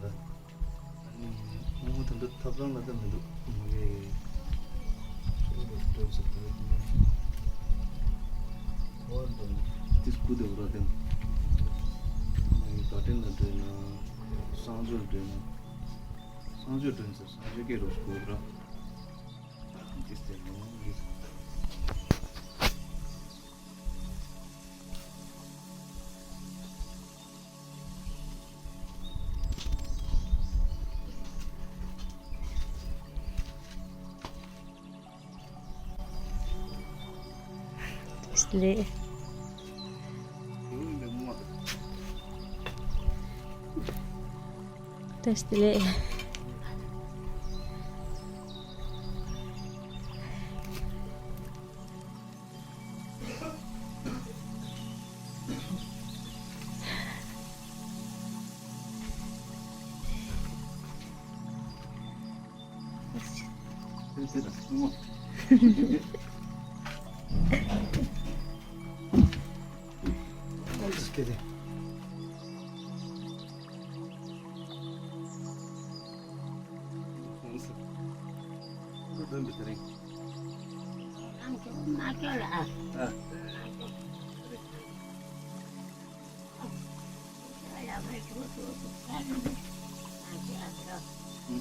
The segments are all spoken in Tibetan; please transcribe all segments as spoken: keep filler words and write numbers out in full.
ཨ་ནི་རྨོ་མོ་དེ་འདྲ་ཐབ་ཚང་ལ་ད་མི་འདུག་མ་གི། ཁྱོད་ལ་སྤྲོད་ཟེར་ད་ཡོད་ནི། ཁོ་བ་འདུག་ནི་ཏིས་ཀུ་དེ་བ་ར་དེ། མ་གི་བ་ཏན་ལ་འགྲོ་ན། གསང་སྤྱོད་འགྲོ་ན། གསང་སྤྱོད་འགྲོ་ན་ཟེར་གསང་སྤྱོད་སྐད་རོགས་སུ་གོ་ར། ཏིས་དེ་ནོ་ཡིས། ལེ། ཏེས་ལེ།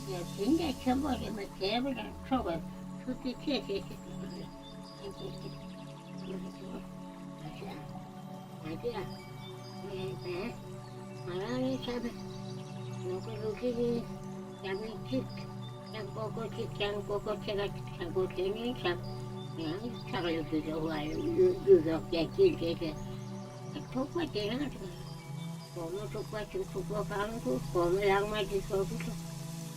དེ་འདྲ་ཆེན་པོ་རེད་མ་བྱས་པ་དང་འཕྲོག་པའི་ཐུགས་རྗེ་ཆེ་ཆེ་ཆེ། ང་རང་ནི་ཆ་མེད། ལོ་ཀ་ལོ་ཀི་ནི་ཡང་མི་གཅིག་ཀྱང་ཀོ་ཀོ་གཅིག་ཀྱང་ཀོ་ཀོ་ཆེ་ག་གཅིག་ཆ་ཀོ་ཆེ་ནི་ཆ། ཡང་ཆག་ལུག་གི་ཟོ་བ་ལུག་ཟོག་རྒྱ་ཅིག་བྱས་ཏེ། ཐུག་པ་དེ་རང་ཐུག་སྒོར་མོ་དྲུག་པ་བཅུ་དྲུག་པ་གང་ཐུག་སྒོར་མོ་ལྷག་མ་ཅིག་ཟོ་གི་ཐུག་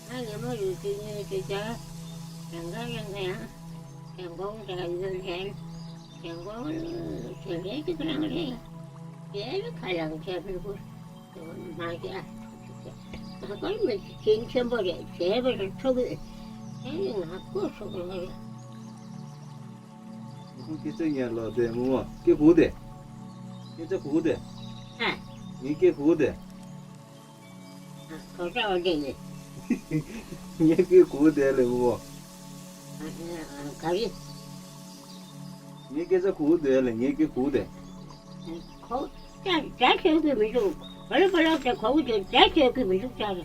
ང་ཉི་མ་རུ་ཅིག་ཉིན་ཅིག་ཅར་རང་ག་རང་ག་ཡང་། དེ་དགོང་དེ་ཡོད་ལན། དེ་དགོང་དེ་འདྲའི་ཅིག་རང་རེད། དེ་ནི་ཁ་ལག་བྱས་པའི་སྐོར་མ་བྱས། ད་གར་མི་ཅིག་ཆེན་ཆེན་པོ་རེད་བྱས་པ་རེད་ཐུག་གི། དེ་ནི་ང་ཀོ་སོག་ནི་རེད། ཁོང་སྐད་ཆ་ཉན་ལོ་དེ་མོ་མོ་སྐད་གོ་དེ། སྐད་ཆ་གོ་དེ། ཨ། ངའི་སྐད་གོ་དེ། ཁོ་ཚ་བ་དེ་ཡིན། ངའི་སྐད་གོ་དེ་ལེ་མོ་མོ། ག་རེ། ངའི་སྐད་ཆ་གོ་དེ་ལེ་ངའི་སྐད་གོ་དེ། ཁོ་ཅག་ཅག་ཁྱོད་ཀྱི་མི་འདུག་བ་ལ་བ་ལ་དེ་ཁོ་གི་དེ་ཅག་ཁྱོད་ཀྱི་མི་འདུག་ཅག་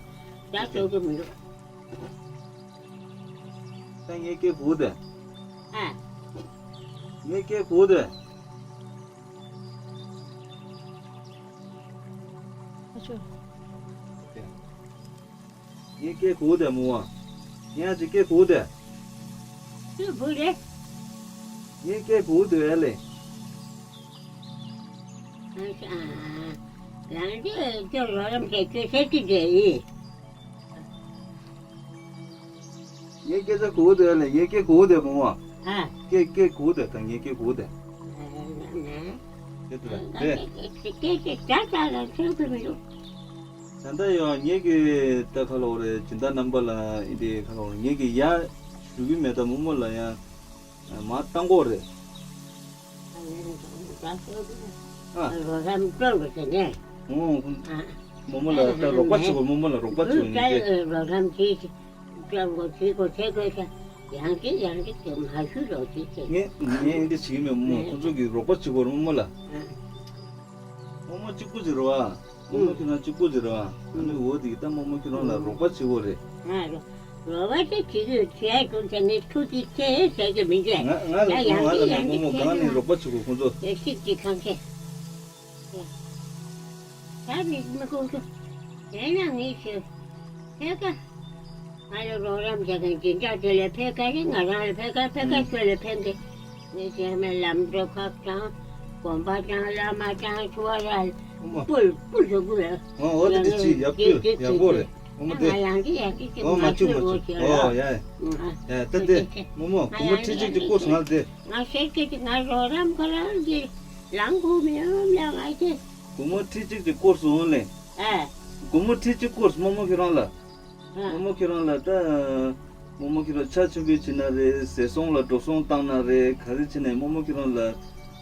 ཅག་ཁྱོད་ཀྱི་མི་འདུག་ད་ངའི་སྐད་གོ་དེ། ཨ། ངའི་སྐད་གོ་དེ། ཨ་ཅོ། ངའི་སྐད་གོ་དེ་མོ་བ། ངའི་ཅིག་སྐད་གོ་དེ། ཅི་བུ་རེད། ངའི་སྐད་གོ་དེ་ཨ་ལེ། ཨ་ཅག་ཡང་དེ་ཅོ་རོ་རམ་ཁྱེད་ཁྱོད་ཤེས་ཀྱི་རེད་ཡིན། ངའི་སྐད་ཆ་གོ་དེ་ལེ་ངའི་སྐད་གོ་དེ་མོ་བ། ཨ། སྐད་སྐད་གོ་དེ་ད་ངའི་སྐད་གོ་དེ། ཨ་ནས། སྐད་དེ་ད་དེ། སྐད་སྐད་སྐད་ཅག་ཅག་ལ་ཚོད་གི་མི་འདུག་ད་ལྟ་ཡང་ངེད་ཀྱི་ད་ཁ་ལོ་རེད་སྦྱིན་བདག་རྣམ་པ་ལ་ཨི་འདི་ཁ་ལོ་རེད་ངེད་ཀྱི་ཡ་ཞུ་གི་མེད་ད་མོ་མོ་ལ་ཡང་མ་བཏང་གོ་རེད། ཨ། རོགས་རམ་སྤྲོད་དགོས་ཟེར་ནས། ཨོ། ཨ། མོ་མོ་ལ་ད་རོགས་པ་བྱེད་དགོས་མོ་མོ་ལ་རོགས་པ་བྱེད་དགོས་ངེད་ཀྱི། རོགས་རམ་བྱེད་ཅིག་སྤྲོད་དགོས་བྱེད་དགོས་བྱེད་དགོས་ཟེར། ཡང་ཅིག་ཡང་ཅིག་ཅིག་མ་ཞུ་རོགས་བྱེད་ཅིག་ངས་ངས་ཨི་འདི་བྱེད་ཀྱི་མེད་མོ་མོ་ཁོ་ཚོ་གི་རོགས་པ་བྱེད་དགོས་རེད་མོ་མོ་ལ། ཨ། མོ་མོ་གཅིག་པུ་ཟེར་བ། མོ་མོ་ཁྱོད་རང་གཅིག་པུ་ཟེར་བ། ཨ་ནི་འོ་དེ་གི་ད་མོ་མོ་ཁྱོད་རང་ལ་རོགས་པ་བྱེད་དགོས་རེད། ང་རོ་རོགས་པ་ཅིག་བྱེད་དགོས་བྱས་ཀྱང་ཟེར་ནས་ཐུགས་རྗེ་ཆེ་ཟེར་གྱི་མི་འདུག་ང་ང་ལ་ཡང་ང་ལ་ཅིག་ཡང་མོ་ཅིག་མོ་བྱས་གང་ནས་ན་རོགས་པ་བྱེད་དགོས་ཁོང་ཚོ། ཡ་ཤིག་ཅིག་གང་ཤེས། ད་མི་མི་དགོས་ཀྱི། དེ་ན་ངས་ཤེས། ཕེ་ཀ་ང་ལ་རོགས་རམ་བྱེད་མཁན་སྦྱིན་བདག་དེ་ལས་ཕེ་ཀ་རེད། ང་རང་ལ་ཕེ་ཀ་ཕེ་ཀ་ཁྱོད་ལ་ཕན་གི་ངས་བྱས་མེད་ལམ་འགྲོ་ཁག་དང་། དགོན་པ་དང་བླ་མ་དང་ཚོ་བ་ར་ཨོ་མ། སྤུ་སྤུ་ཟུག་པོ་ལ། ཨོ་ཨོ་དེ་དེ་ཅི་ཡག་པོ་ཡག་པོ་རེད། ཨོ་མ་དེ། ང་ཡང་ཅི་ཡང་ཅི་ཅི་ཨོ་མ་མ་ཅུ་མ་ཅུ་ཅུ་ཨོ་ཡ་ཡ། ཨ་ད་དེ་མོ་མོ་སྒོར་མོ་ཁྲི་གཅིག་ཅིག་བསྐུར་སོང་ང་དེ། ང་ཤེས་ཀྱི་ང་རོགས་རམ་ག་རང་གི་ལང་དགོས་མི་ཡོང་ལ་ང་ཤེས། སྒོར་མོ་ཁྲི་གཅིག་ཅིག་བསྐུར་སོང་ལེ། ཨ། སྒོར་མོ་ཁྲི་གཅིག་བསྐུར་སོང་མོ་མོ་ཁྱོད་རང་ལ། མོ་མོ་ཁྱོད་རང་ལ་ད། མོ་མོ་ཁྱོད་རང་ཕྱག་མཆོད་འབུལ་བྱེད་ན་རེད་ཟས་སོང་ལ་འགྲོ་སོང་བཏང་ན་རེད་ག་རེ་བྱེད་ནའི་མོ་མོ་ཁྱོད་རང་ལ།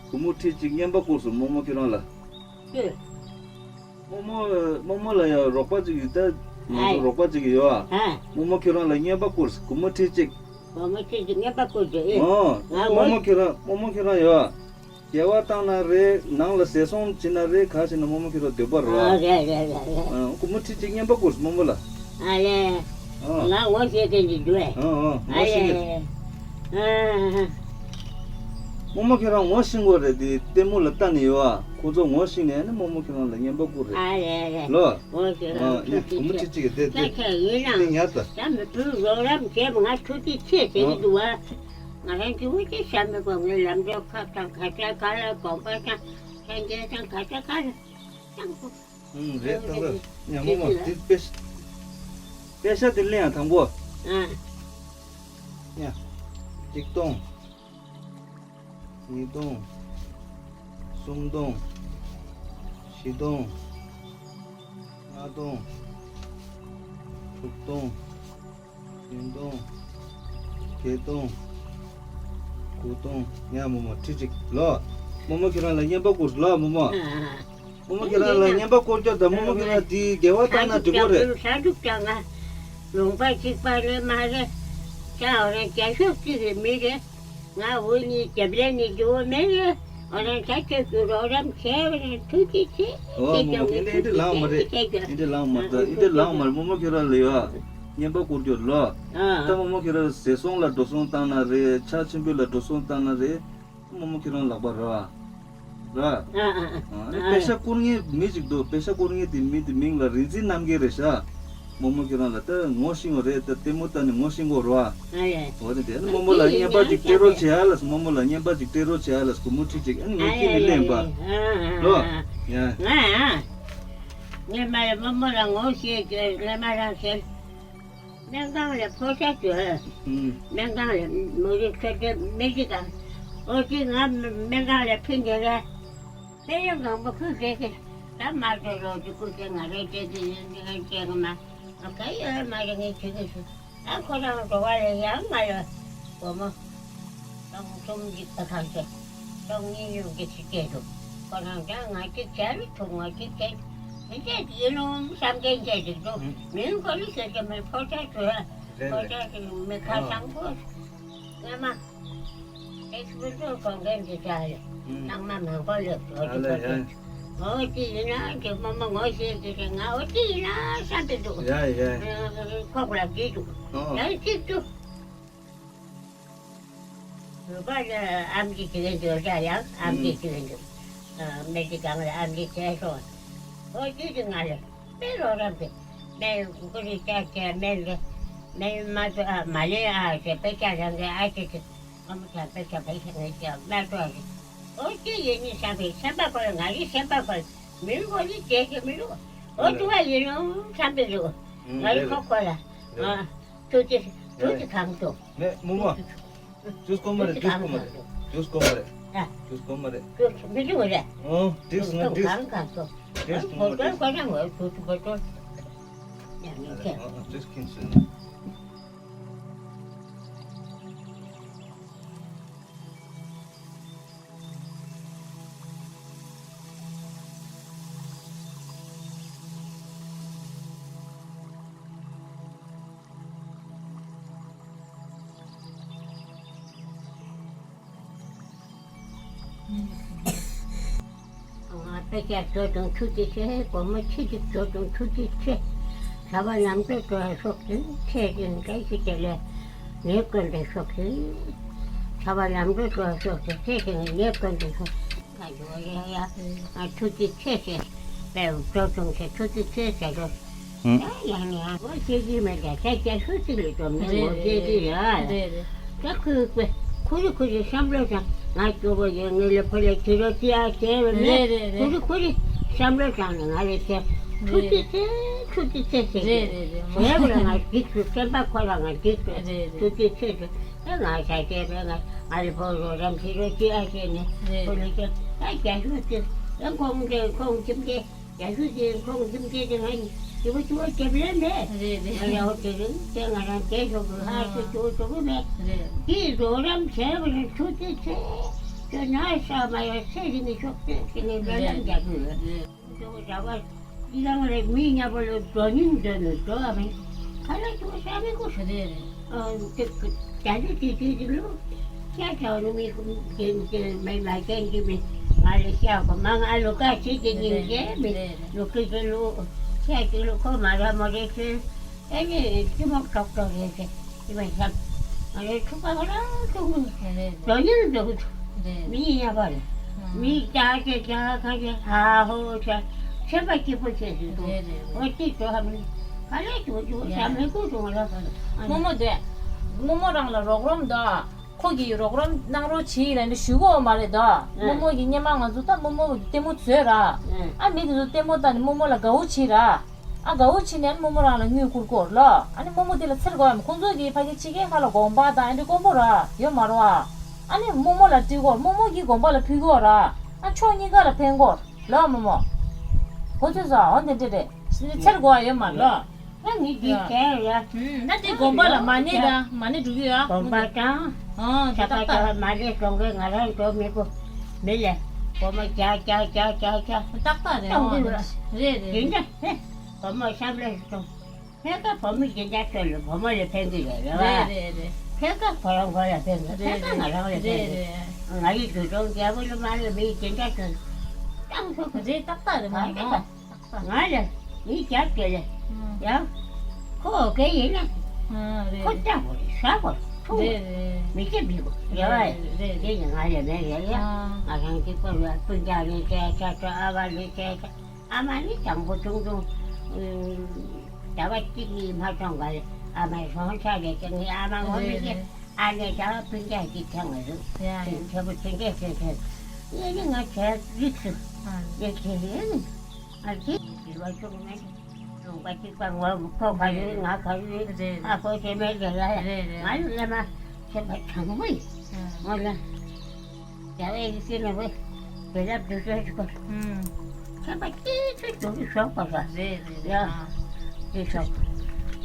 སྒོར་མོ་ཁྲི་གཅིག་རྔན་པ་བསྐུར་སོང་མོ་མོ་ཁྱོད་རང་ལ། མོ་མོ་མོ་མོ་ལ་ཡང་རོགས་པ་ཅིག་ཡོད་ད། ང་ཚོ་ཨ། རོགས་པ་ཅིག་ཡོད་ཨ། ཨ། རྨོ་མོ་ཁྱོད་རང་ལ་རྔན་པ་བསྐུར། སྒོར་མོ་ཁྲི་གཅིག་སྒོར་མོ་ཁྲི་གཅིག་རྔན་པ་བསྐུར་རྒྱུ་ཨེ། ཨོ། ང་རྨོ་མོ་ཁྱོད་རང་རྨོ་མོ་ཁྱོད་རང་ཡོད་ཨ། སྐྱེ་བ་བཏང་ན་རེད། ནང་ལ་ཟས་སོང་བྱིན་ན་རེད། ག་བྱིན་ན་རྨོ་མོ་ཁྱོད་རང་འདོད་པ་རེད་ཨ། ཨ་རེད་རེད་རེད་རེད། ཨ། སྒོར་མོ་ཁྲི་གཅིག་རྔན་པ་བསྐུར་རྨོ་མོ་ལ། ཨ་ལས། ཨ། ང་ངོ་ཤེས་མཁན་ཅིག་འདུག་ཨེ། ཨ་ཨ། ངོ་ཤེས་མཁན། ཨ་ལས། ཨ། རྨོ་མོ་ཁྱོད་རང་ངོ་ཤེས་དགོས་རེད། དེ་ལྟད་མོ་ལ་ལྟ་ནས་ཡོད་ཨ། ཁོ་ཚོ་ངོ་ཤེས་ནས་ནི་རྨོ་མོ་ཁྱོད་རང་ལ་རྔན་པ་བསྐུར་རེད། ཨ་ལས་ལས། ལོ། ངོ་ཤེས་རང་ཨ། ཁྱོད་ཡ། སྒོར་མོ་ཁྲི་གཅིག་གི་དེ་དེ་ཁྱད་ཁྱད་ཡིན་ནའང་དེ་ཉར་ད། ད་མི་བུ་རོགས་རམ་བྱས་པ་ང་ཐུགས་རྗེ་ཆེ་ཟེར་གྱི་འདུག་ཨ། ང་རང་གི་འུ་ཅག་ཤ་མེད་པ་ངའི་ལམ་འགྲོ་ཁག་དང་ག་ཚད་ག་ལ་དགོངས་པ་དང་ལྷན་རྒྱས་དང་ག་ཚད་ག་ལ་བཏང་དགོས། ཨུམ། རེད་ད་ལ། ཉ་མོ་མ་དེ་པེ་ཤ། པེ་ཤ་དེ་ལེན་ཡང་དང་པོ། ཨ། ཉ། གཅིག་སྟོང་། གཉིས་སྟོང་། གསུམ་སྟོང་། བཞི་སྟོང་། ལྔ་སྟོང་། དྲུག་སྟོང་། བདུན་སྟོང་། བརྒྱད་སྟོང་། དགུ་སྟོང་། ཡ་རྨོ་མོ་ཁྲི་གཅིག་ལོ། རྨོ་མོ་ཁྱོད་རང་ལ་རྔན་པ་བསྐུར་ལོ་རྨོ་མོ། ཨ། རྨོ་མོ་ཁྱོད་རང་ལ་རྔན་པ་བསྐུར་ཀྱོག་ད་རྨོ་མོ་ཁྱོད་རང་དེ་དགེ་བ་བཏང་ན་འགྲིག་གོ་རེད། ས་འདུག་ཀྱང་ང་ལུང་པ་གཅིག་པ་ནི་མ་རེད། ཅག་རེ་རྒྱ་ཤོག་གཅིག་གི་མི་རེད། ང་འུ་གཉིས་རྒྱབ་ལས་ནི་འགྱུར་བ་མེད་རེད། འོ་རང་ཆ་ཁྱོད་ཀྱི་རོགས་རམ་བྱས་པ་རེད། ཐུགས་རྗེ་ཆེ། ཨོ་ཁྱེད་རྨོ་མོ་ཀྱང་ངས་ཨེ་འདྲ་ཨེ་འདྲ་ཐུགས་རྗེ་ལངས་མ་རེད། ཆེ་ཁྱེད་ཀྱང་ཨེ་འདྲ་ལངས་མ་རེད། ཨེ་འདྲ་ལངས་མ་རེད། རྨོ་མོ་ཁྱོད་རང་ལ་ཡོད་ཨ། རྔན་པ་བསྐུར་རྒྱུ་ལོ། ཨ། ད་རྨོ་མོ་ཁྱོད་རང་ཟས་སོང་ལ་འགྲོ་སོང་བཏང་ན་རེད། ཕྱག་ཆེན་པོ་ལ་འགྲོ་སོང་བཏང་ན་རེད། རྨོ་མོ་ཁྱོད་རང་ལག་པ་ར། ར། ཨ་ཨ་ཨ། ཨ་ནི་པེ་ཤ་བསྐུར་མཁན་མི་ཅིག་འདུག་པེ་ཤ་བསྐུར་མཁན་དེ་མི་དེ་མིང་ལ་རིག་འཛིན་རྣམ་རྒྱལ་རེད་ཤག་རྨོ་མོ་ཁྱོད་རང་ལ་ད་ངོ་ཤེས་པ་རེད། ད་ལྟད་མོ་ལྟ་ནས་ངོ་ཤེས་དགོས་ར། ཨ་ཡ། འོ་དེ་དེ་ནི་རྨོ་མོ་ལ་རྔན་པ་ཅིག་སྤྲད་རོགས་བྱེད་ཨ་ལ། རྨོ་མོ་ལ་རྔན་པ་ཅིག་སྤྲད་རོགས་བྱེད་ཨ་ལ། སྒོར་མོ་ཁྲི་གཅིག་ཨ་ནི་ངས་ཁྱེད་ནས་ལེན་པ། ཨ་ཨ་ལོ། ཨ་ཡ། ང་ཨ། ངས་མ་ལ་རྨོ་མོ་ལ་ངོ་ཤེས་ཀྱི་ལས་མ་རང་ཟེར། སྨན་ཁང་ལ་ཕོ་ཤ་བཅོས། ཨུམ། སྨན་ཁང་ལ་མུ་རི་ཁ་བྲལ་སྨན་རྩིས་ཁང་། ཨོ་ཙི་ང་སྨན་ཁང་ལ་ཕིན་ཏེ་ར། དཔེ་ཡང་གང་པོ་ཁུལ་བྱས་ཏེ། ད་མ་ཐོ་རོགས་ཀྱི་སྐུ་ཚེ་ང་རེ་བྱེད་ཀྱི་ཡིན་ཏེ་ཡང་བྱེད་གི་མ། ང་ག་ཡོད་མ་རེད་ངས་བྱེད་གི་སུ། ད་ཁོ་རང་འགྲོ་བ་ལས་ཡང་མ་ལ། སྒོར་མོ། སྟོང་གསུམ་གཅིག་ད་གང་བྱས། སྟོང་གཉིས་ཉུང་གི་ཕྱི་སྐད་དུ། ཁོ་རང་ཀྱང་ང་གཅིག་བྱས་ལ་ཐུག་ང་གཅིག་བྱས། མི་བྱས་ཡིན་ནོ་བསམ་མཁན་བྱས་ཅིག་འདུག་ཨུམ། མིན་ཁོ་ལ་ཤེས་ཀྱི་མེད། ཕོ་ཆ་བཟོས། རེད་ཕོ་ཆ་གི་མི་ཁ་ཨ་སང་པོ། སྔོན་མ། ཨེག་སི་པི་རི་ཤན་གོང་འཕེལ་གྱི་ཆ་ལ། ཨུམ། ཚང་མ་མང་པོ་ལ་འོ་ཅི་ཨ་ལ་ཡ། འོ་ཅི་ཡིན་ན་ཅི་རྨོ་མོ་ངོ་ཤེས་ཀྱི་རེད། ང་འོ་ཅི་ཡིན་ན་བསམ་པའི་འདུག་ཡ་ཡ། ཁོག་ལ་བྲིས་འདུག་ཨོ། ཡང་གཅིག་ཏུ། ནུ་པ་ལ་ཨམ་ཆི་དེ་གའི་འབྱོར་བྱ་ཡང་ཨམ་ཆི་ཨུམ། དེ་གའི་འབྱོར། ཨ་སྨན་རྩིས་ཁང་ལ་ཨམ་ཆི་བྱས་སོང་། ཨོ་ཅི་དེ་ང་ལ་དཔེ་རོགས་རམ་དེ། སྨན་ཀུ་རེ་ཅག་བྱས་སྨན་རེ། སྨན་མ་ཐོ་ཨ་མ་ལེ་ཨ་ཞེས་དཔེ་ཆ་རང་གི་ཨ་ཅེ་དེ། ཨ་མ་ཚ་དཔེ་ཆ་དཔེ་ཆ་ངས་བྱས་མ་ཐོ་ཨ་ཞེས། ཨོ་ཅི་ཡིན་ནི་བསམ་པའི་སེམས་པ་ཁོ་ལ་ང་རེ་སེམས་པ་ཁོ་ལ་མི་རུ་ཁོ་རེ་བྱས་ཀྱི་མི་རུ། ཨོ་ཨ་ལེ། ཐུ་བ་ཡིན་ནོ་བསམ་པའི་རུ། ང་རེ་ཁོ་ཁོ་ལ། ཨ་ཐུགས་རྗེ་ཐུགས་རྗེ་གང་ཐུབ། མེད་རྨོ་མོ། ཇུས་དཀོན་མ་རེད། ཇུས་དཀོན་མ་རེད། ཇུས་དཀོན་མ་རེད། ཨ། ཇུས་དཀོན་མ་རེད། ཇུས་མི་འདུག་རེད། ཨོ། ཌིགས་ང་ཌིགས། གང་གང་ཚོ། ཌིགས་དཀོན་མ་རེད། ཁོ་ཚོ་ཁོ་ཚོ་ཇུས་དཀོན་མ་རེད། ཡ་ངས་ཁྱེད། ཨོ་ཨོ་ཇུས་ཁིན་སོན། ང་དཔེ་ཆ་བཟོ་དང་ཐུགས་རྗེ་ཆེ། སྒོར་མོ་ཁྲི་གཅིག་བཟོ་དང་ཐུགས་རྗེ་ཆེ། བྱ་བ་ལམ་འགྲོ་འགྲོ་བ་སོགས་ཀྱི་ཚེ་རིང་བཀྲ་ཤིས་བདེ་ལེགས་ངའི་བཀོད་འདོད་སོགས་ཀྱི། བྱ་བ་ལམ་འགྲོ་འགྲོ་བ་སོགས་ཀྱི་ཚེ་རིང་ངའི་བཀོད་འདོད་སོགས། ཁ་ཡོ་ཡ་ཡ། ང་ཐུགས་རྗེ་ཆེ་ཞེས་པའི་འགྲོ་བྱུང་ཞེས་ཐུགས་རྗེ་ཆེ་ཟེར་རོ། ཨུ། ད་ཡང་ནས་ཡང་ངོ་ཤེས་ཀྱི་མེད་ཀྱང་ད་རྒྱ་ཤུག་ཅིག་ལས་འགྲོ་མེད་རེད་ངོ་ཤེས་ཀྱི་རེད། རེད་རེད། ད་ཁོས་ཁོས་ཁོ་རེ་ཁོ་རེ་བསམ་བློ་བཏང་། ང་སྐྱོ་པོ་ཡོད་ངེད་ལ་ཕོ་ལ་བྱི་རོ་ཅི་ཨ་ཟེར་བ་མེད། རེད་རེད་རེད། ཁོ་རེ་ཁོ་རེ་བསམ་བློ་བཏང་ནས་ང་ལ་ཟེར། ཐུགས་རྗེ་ཆེ་ཐུགས་རྗེ་ཆེ་ཟེར་གྱི། རེད་རེད་རེད། ཟེར་བ་ལ་ང་འགྲིག་སོང་། སེམས་པ་ཁོ་ལ་ང་འགྲིག་སོང་། རེད་རེད། ཐུགས་རྗེ་ཆེ་ཟེར། ད་ང་ཤ་སྐྱེས་པས་ང་ང་ལ་ཕོ་རོགས་རམ་བྱི་རོ་ཅི་ཨ་ཟེར་ནས། རེད། ཁོ་ལ་ཟེར། ད་རྒྱ་ཤུག་ཅིག་ད་ཁོང་དེ་ཁོང་ཁྱིམ་དེ། རྒྱ་ཤུག་ཅིག་ཁོང་ཁྱིམ་དེ་དེ་ང་ཞི་བ་ཆུ་བ་རྒྱབ་ལེ་མེད། རེད་རེད། ང་ཡང་དེ་རིང་དེ་ང་རང་བསྡད་ཆོག་གི་ཧ་ཤུ་ཆུ་བ་ཆོག་གི་མེད། རེད། དེའི་རོགས་རམ་བྱས་པ་ནི་ཐུགས་རྗེ་ཆེ། ཁྱོད་ན་ས་མ་ཡ་ཚེ་རིང་གི་ཤོག་ཚེ་རིང་གི་སྨོན་ལམ་རྒྱག་གི་ཡོད། རེད། ཆུ་བ་རྒྱབ་པ། ཁྱེད་རང་རེད། མི་ཉག་པོ་ལ་འགྲོ་སྙིང་འདོད་ནས་འགྲོ་བ་མིན། ཁ་ལག་ཅུང་ཟ་མི་དགོས། རེད་རེད། ཨ་དེ་ག་ལེ་དེ་དེ་དེ་ལོ། ཤ་ཆ་བ་ནི་མི་དེ་དེ་མི་མ་ཅན་གྱི་མི་ང་ལ་ཤ་གོ་མ་ང་ལོ་ཀ་ཞིག་དེ་ཉིན་རེད་རྗེས་མི་རེད་རེད། ལོ་ཀི་དེ་ལོ་ཤ་ཅིག་ལོ་ཁོ་མ་ར་མོ་རེད་ཚེ། ཨེ་ནི་ཅི་མོ་ཀྲོག་ཀྲོག་རེད་ཟེར། ཅི་མ་བསམ། ང་རའི་ཕྲུ་གུ་ཁོ་རང་ཚོ་ཀུན་རེད། འགྲོ་ཉེན་འགྲོ་གི་འདུག་རེད། མི་ཡིན་ཡག་པ་རེད། ཨང་། མི་ཀྱག་ཀྱག་ཀྱག་ཁ་ཅིག་ཧ་ཧོ་ཆ། སེམས་པ་སྐྱིད་པོ་བྱེད་ཀྱི་འདུག་རེད་རེད། འོ་རེད། ཅི་འགྲོ་ཧ་མི་ག་ལེ་འགྲོ་འགྲོ་ཡ། ཤ་མི་དགོས་འགྲོ་ང་ར་ཧ། རྨོ་མོ་དེ། རྨོ་མོ་རང་ལ་རོགས་རམ་དང་། ཁོ་གིས་རོགས་རམ་གནང་རོགས་བྱེད་ལབ་ནས་ཞུ་གི་ཡོད་མ་རེད་དོ། ཨང་། རྨོ་མོ་གིས་སྔོན་མ་ང་ཚོ་ད་རྨོ་མོ་གི་ལྟད་མོ་བཟོས་ར། ཨང་། ཨ་མི་དེ་ཚོ་ལྟད་མོ་ལྟ་ནས་རྨོ་མོ་ལ་དགའ་བོ་བྱེད་ར། ཨ་དགའ་བོ་བྱེད་ནས་རྨོ་མོ་རང་ལ་དངུལ་བསྐུར་གོ་ལོ། ཨ་ནི་རྨོ་མོ་དེ་ལ་འཚེར་དགོས་ཡ་མ། ཁོང་ཚོ་གིས་ཕ་གི་ཕྱི་རྒྱལ་ཁག་ལ་དགོན་པ་དང་ཨ་འདྲ་དཀོན་པོ་ར་ཡོད་མ་རེད་བ། ཨ་ནི་རྨོ་མོ་ལ་སྤྲད་གོ། རྨོ་མོ་གིས་དགོན་པ་ལ་ཕུལ་གོ་ར། ཨ་ཕྱོགས་གཉིས་ཀ་ལ་ཕན་གོ་ལོ་རྨོ་མོ། གོ་ཚོད་སོང་འོ་དེ་འདྲ་རེད། འཚེར་དགོས་ཡ་ཡོད་མ་ལོ། ད་ངས་འདི་བྱས་ཡ། ཨུམ། ད་དེ་དགོན་པ་ལ་མ་ཎི་དང་མ་ཎི་སྒྲུག་གི་ཡོད། དགོན་པ་དང་། ཨ་དེ་ཏག་ཏག་རེད། མ་ཎི་སྒྲུག་གི་ང་རང་འགྲོ་མི་དགོས། མི་ལས་སྒོར་མོ་བརྒྱ་བརྒྱ་བརྒྱ་བརྒྱ་བརྒྱ། ཏག་ཏག་རེད། གཏོང་གི་ཡོད། རེད་རེད། དེ་འདྲ་ཧེ། སྒོར་མོ་བསམ་བློ་ཞིག་གཏོང་། ཕན་ཁ་བུ་མོ་དེ་འདྲ་ཚོ་ལ་བུ་མོ་ལ་ཕན་གི་རེད་རེད་བ། རེད་རེད་རེད། ཕན་ཁ་ཁོ་རང་ཁོ་ལ་ཕན་གི། ཕན་ཁ་ང་རང་ལ་ཕན་གི། རེད་རེད། ང་ཡི་དུས་སྟོན་རྒྱལ་པོ་ལ་མ་ལ་མི་དེ་འདྲ་ཚོ་བཏང་ཐུབ་གི། རེད། ཏག་ཏག་རེད་མ་རེད་མོ། ད། ང་ལ་མི་རྒྱབ་དེ་ལ་ཡང་ཁོ་ཨོ་ཀེ་ཡིན་ན་ཁོ་ལྟ་དགོས་རེད། ཟ་དགོས་རེད། འཐུང་དགོས་རེད། མི་ཚེ་མི་དགོས་རེད་བ། རེད་རེད། དེ་ནི་ང་ལ་མེད་རེད་ཡ། ང་རང་གཅིག་པོ་ལ་སྤུན་ཀྱག་ནི་བཙལ་ཆ་ཚོ་ཨ་བ་ནི་བཙལ་ཆ། ཨ་མ་ནི་དང་པོ་ཆུང་ཆུང་ཟླ་བ་གཅིག་གཉིས་མ་སོང་ག་ལ་ཨ་མའི་གྲོང་ཆ་རེད་ཀྱང་ངའི་ཨ་མ་ངོ་མི་ཤེས། རེད་རེད། ཨ་ནེ་ད་སྤུན་ཀྱག་ཅིག་ཆགས་མ་རེད། ཡ་ཡ། ཁྱེད་པོ་ཆེ་འདྲེ་ཆེ་ཆེ། ངས་ནི་ང་བྱས་རིགས་སུ། ཨ། ངས་ཁྱེད་ཡིན། ཨ་ཅིག་བྱིས་པ་ཆུང་མེད། ལུང་པ་གཅིག་པ་ངོ་ཁོ་ག་རེ་ང་ག་རེ། རེད་རེད། ཨ་ཁོ་ཆེ་མེད་རེད་ལ། རེད་རེད། ང་ལ་མ་ཆེ་པ་དྲང་མོ་ཡིན། ཨ། ངོ་ལ། རྒྱ་བལ་ཡུལ་ནས་བས་དེ་ལབ་དུས་ཚོད་ཅིག་གོ། ཨུམ། ཁྱད་པར་ཏིག་ཙམ་འགྲོ་གི་ཞོག་པ་ར། རེད་རེད་རེད། ཡ། ཨ། དེ་ཞོག་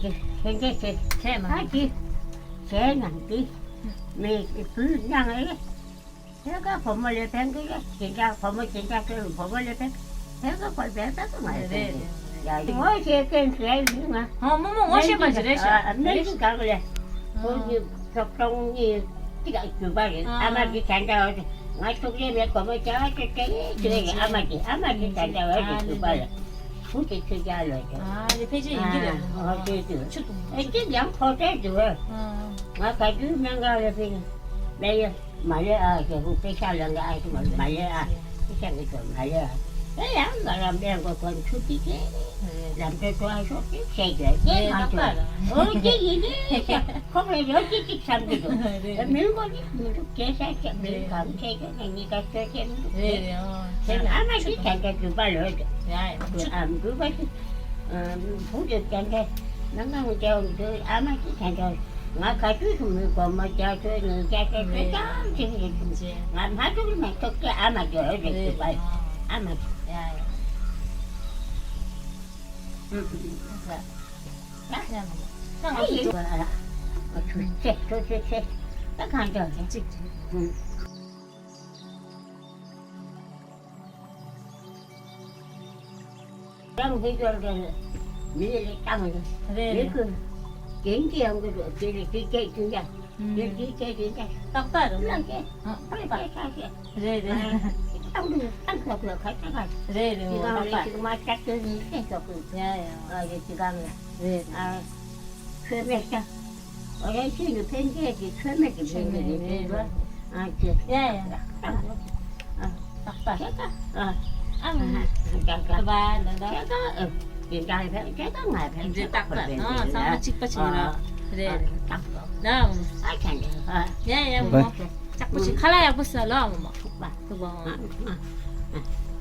དེ་ཧེ་འདྲེ་དེ། ཁྲེས་མ། ཨ་དེ། ཟས་ནང་དེ། མི་བུ་གནང་ཨེ། ཁྱེད་ཀ་བུ་མོ་ལས་ཕན་གི་རེད། ཁྱེད་ཀ་བུ་མོ་ཁྱེད་ཀ་ཁྱེད་བུ་མོ་ལས་ཕན། ཁྱེད་ཀ་བུ་ཕན་ད་གི་ང་རེད་ཕན་གི། ཡ་ངོ་ཤེས་མཁན་ཟེར་ཡིན་ང་། ཨ་མོ་མོ་ངོ་ཤེས་པ་ཅིག་རེད་ཤག་ཨ་མི་གི་གང་ལས། ཁོ་གཉིས་ཁྱོག་ཁྱོག་གཉིས་གཅིག་ཨ་རྒྱུད་པ་རེད། ཨ་མ་གི་ད་འདྲ་བ་ང་ཐུག་རེ་མེད་གོ་མ་ཅག་ཅེ་ཅེ་ཅེ་རེད། ཨ་མ་གི་ཨ་མ་གི་ད་འདྲ་བ་རེད་རྒྱུད་པ་རེད། བུ་དེ་ཁྱོད་ཅག་ལོས་ཀྱང་། ཨ་ལེ་ཕལ་ཆེར་ཡིན་གྱི་རེད། ཨ་ཨོ་ཅེ་ཅེ་ཆུ་དུང་ཨེ་ཅེ་ཡང་ཁོ་ཏྲེ་འདུག་ཨ། ང་ག་དུས་སྨན་ཁང་ལ་ཕེབས་ན་སྨན་ཡོད། མ་ལེ་ཨ་ཞེས་ཧུ་དཔེ་ཆ་ལ་འགའ་ཨ་ཞུ་མ་མ་ལེ་ཨ་དཔེ་ཆ་གི་ཚོ་མ་ལེ་ཨ། དེ་ཡང་ང་རང་སྨན་གོ་གོན་ཆུ་ཏི་ཏི་ལམ་དུ་འགྲོ་ཨ་ཤོག་ཅིག་བཤད་རྒྱུ་དེ་ང་ཚོ་ཨོ་ཅི་ཡིན་ནི་ཁོ་བོས་ཡོད་ཅི་ཅིག་བསམ་གི་འདུག་མི་མགོ་ནི་མི་འདུག་སྐད་ཆ་བཤད་མི་གང་བཤད་རྒྱུ་ནི་གཉིས་ཀ་ཤོད་ཀྱི་མི་འདུག་དེ་ཨ་མ་ཅི་བྱས་འདྲ་འགྲུལ་པ་ལོས་འདུག་ཨ་འགྲུལ་པ་ཅི་བུ་དེ་བྱས་འདྲ་ནང་ནང་འདྲ་འདུག་ཨ་མ་ཅི་བྱས་འདྲ། ང་ག་དུས་སུ་མི་སྒོར་མོ་བརྒྱ་ཚོད་ཉིས་བརྒྱ་ཚོད་ཚོད་ཀྱང་ཅིག་རེད་འདུག་ང་མ་ཐུག་མ་ཐུག་ཀྱི་ཨ་མ་འདོད་རེད་འདུག་པ། ཨ་མ་ཡ་ཡ། ཨ་ཡིན། ཨ་ཚུ་ཚེ་ཚུ་ཚེ་ཚེ་ད་གང་འདྲ་རེད། ཅིག་ཅིག་རང་ཧེ་ཅོར་གྱི་མི་ལ་བཏང་ནས་རེད་མི་རེད། ཁུ་རྒན་གྱི་ཡང་གི་དེ་ལས་དེ་སྐད་དེ་འདྲ་དེ་དེ་སྐད་དེ་འདྲ་ཏག་ཏག་རེད་ལ་མོ། སྐད་ཨ་ཏག་ཏག་ཏག་ཏག་རེད་རེད། བཏང་དུས་བཏང་ཐོག་ལ་ཁ་ཏག་ཏག་རེད་རེད་དེ་མོ། གང་ཏག་ལས་ཏག་ཅིག་མ་ལྕགས་ཀྱི་ནི་སྐད་ཆོག་གི་ཡ་ཡ་ཨ་རེད་དེ་གང་ལ་རེད་ཨ་ཆོས་མེད་ཤག་ཨོ་རེད། ཁྱེད་ནི་ཕན་ཆད་ཀྱི་ཚོད་མེད་ཀྱི་ཕན་ཆད་ཀྱི་ཕན་ཆད་ཨ་ཅེ། ཡ་ཡ། ཨ་ཏག་ཏག་ཁྱེད་ཀ་ཨ་ཨ་ཏག་ཏག་ཁྱེད་ཀ་ཨ་དེ་འདྲ་ཕན་ཆད་ཀ་ང་ཕན་ཆད་ཀ་ཁོ་ཕན་ཆད་ཨ་ཚང་མ་གཅིག་པ་གཅིག་ར་རེད། ཏག་ཏག་ན་ཨ་ཁྱེད་ནི་ཨ་ཡ་ཡ་མོ་ལྕགས་པོ་ཆེ་ཁ་ལག་ཡག་པོ་ཟ་ལོ་ཨ་མོ་མོ་ཐུག་པ་ཐུག་པ་ཨ་ཨ།